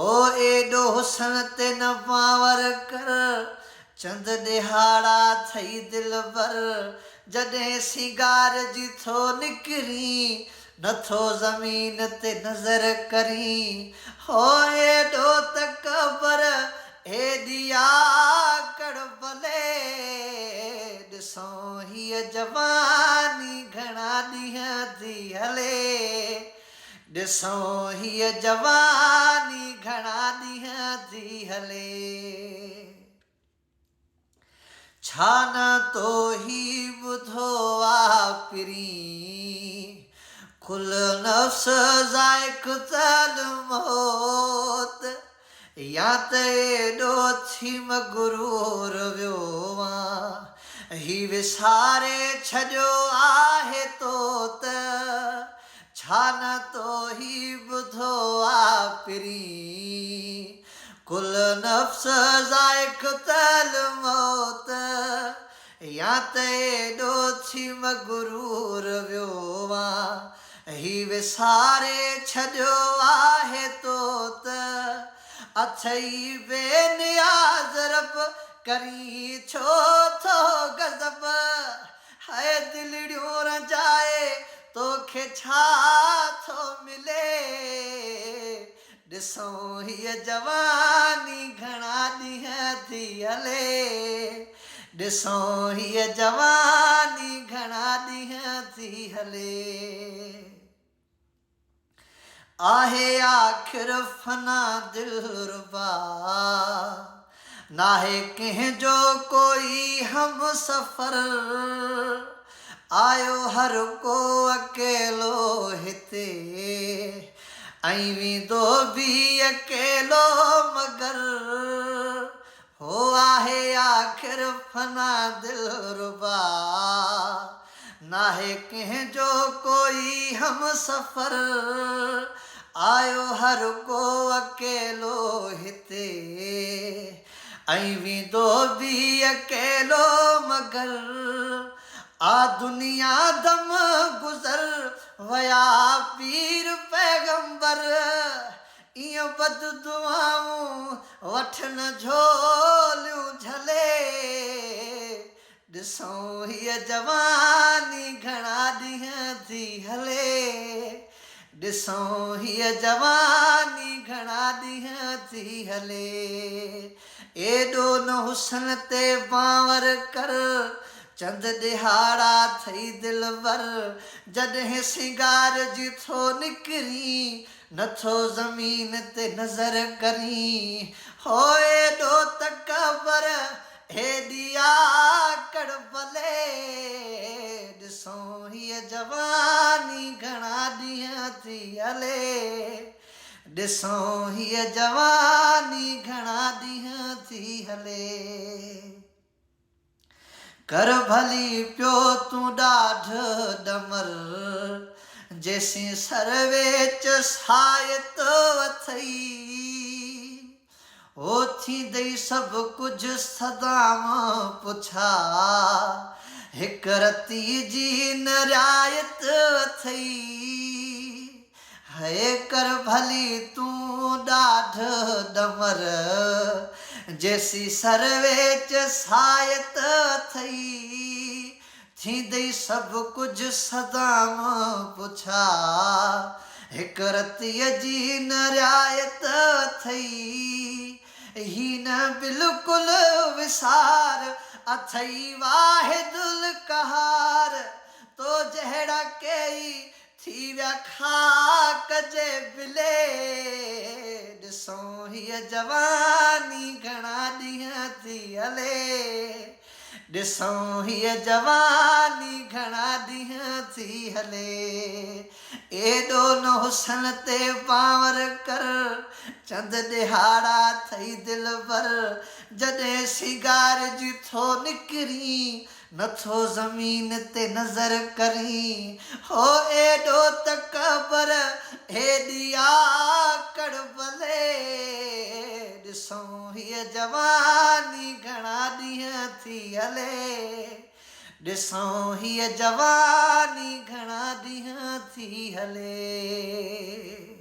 او ايڏو حسن تي نه بانور ڪر، چند ڏهاڙا ٿئي دلبر، جڏهن سينگار جي ٿو نڪرين، نٿو زمين تي نظر ڪرين، هو ايڏو تڪبر، ايڏي آڪڙ ڀلي، ڏسون هيء جواني گهڻا ڏينهن ٿي هلي. ڏسون هيء جواني گهڻا ڏينهن ٿي هلي. ڇا نه تو هي ٻڌو آ پرين، ڪل نفس ذائقة الموت، يا ته ايڏو ٿي مغرور ويو آن، هي وساري ڇڏيو آهي تو ته، ڇا نه تو هي ٻڌو آ پرين، ڪل نفس ذائقة الموت، يا ته ايڏو ٿي مغرور ويو آن، هي وساري ڇڏيو آهي تو ته، اٿئي بي نياز رب، ڪرين ڇو ٿو غضب، هي دلڙيون رنجائي توکي ڇا ٿو ملي، ڏسون هيء جواني گهڻا ڏينهن ٿي هلي، ڏسون هيء جواني گهڻا ڏينهن ٿي هلي. آهي آخر فنا دلربا، ناهي ڪنهن جو ڪوئي همسفر، آيو هر ڪو اڪيلو هتي ۽ ويندو به اڪيلو مگر هو آهي آخر فنا دلربا، ناهي ڪنهن جو ڪوئي همسفر، آيو هر ڪو اڪيلو هتي ۽ ويندو به اڪيلو مگر آ دنيا دم گذر ويا پير پيغمبر ايئن بد دعائون وٺن جهوليون جهلي ڏسون هيء جواني گهڻا ڏينهن ٿي هلي ڏسون هيء جواني گهڻا ڏينهن ٿي هلي ايڏو نه حسن تي بانور ڪر چند ڏهاڙا ٿئي دلبر جڏهن سينگار جي ٿو نڪرين نٿو زمين تي نظر ڪرين هو ايڏو تڪبر ايڏي آڪڙ ڀلي ڏسون هيء جواني گهڻا ڏينهن ٿي هلي ڏسون هيء جواني گهڻا ڏينهن ٿي هلي. ڪر ڀلي پيو تون ڏاڍ ڏمر، جيسين سرويچ سائت اٿئي. هو ٿيندئي سڀ ڪجهه سدام پڇا، هڪ رتي جي نه رعايت اٿئي. هئي ڪر ڀلي تون ڏاڍ ڏمر، جيسين سرويچ سائت اٿئي. ٿيندئي سڀ ڪجهه سدام پڇا، هڪ رتيء جي نه رعايت اٿئي. هي نه بلڪل وسار، اٿئي واحد القهار. تو جهڙا ڪيئي ٿي ويا خاڪ جي بلي، ڏسون هيء جواني گهڻا ڏينهن ٿي هلي، ڏسون هيء جواني گهڻا ڏينهن ٿي هلي. ايڏو نه حسن تي بانور ڪر، چند ڏهاڙا ٿئي دلبر، جڏهن سينگار جي ٿو نڪرين، نٿو زمين تي نظر ڪرين، هو ايڏو تڪبر، ايڏي آڪڙ ڀلي، ڏسون هيء جواني گهڻا ڏينهن ٿي هلي، ڏسون هيء جواني گهڻا ڏينهن ٿي هلي.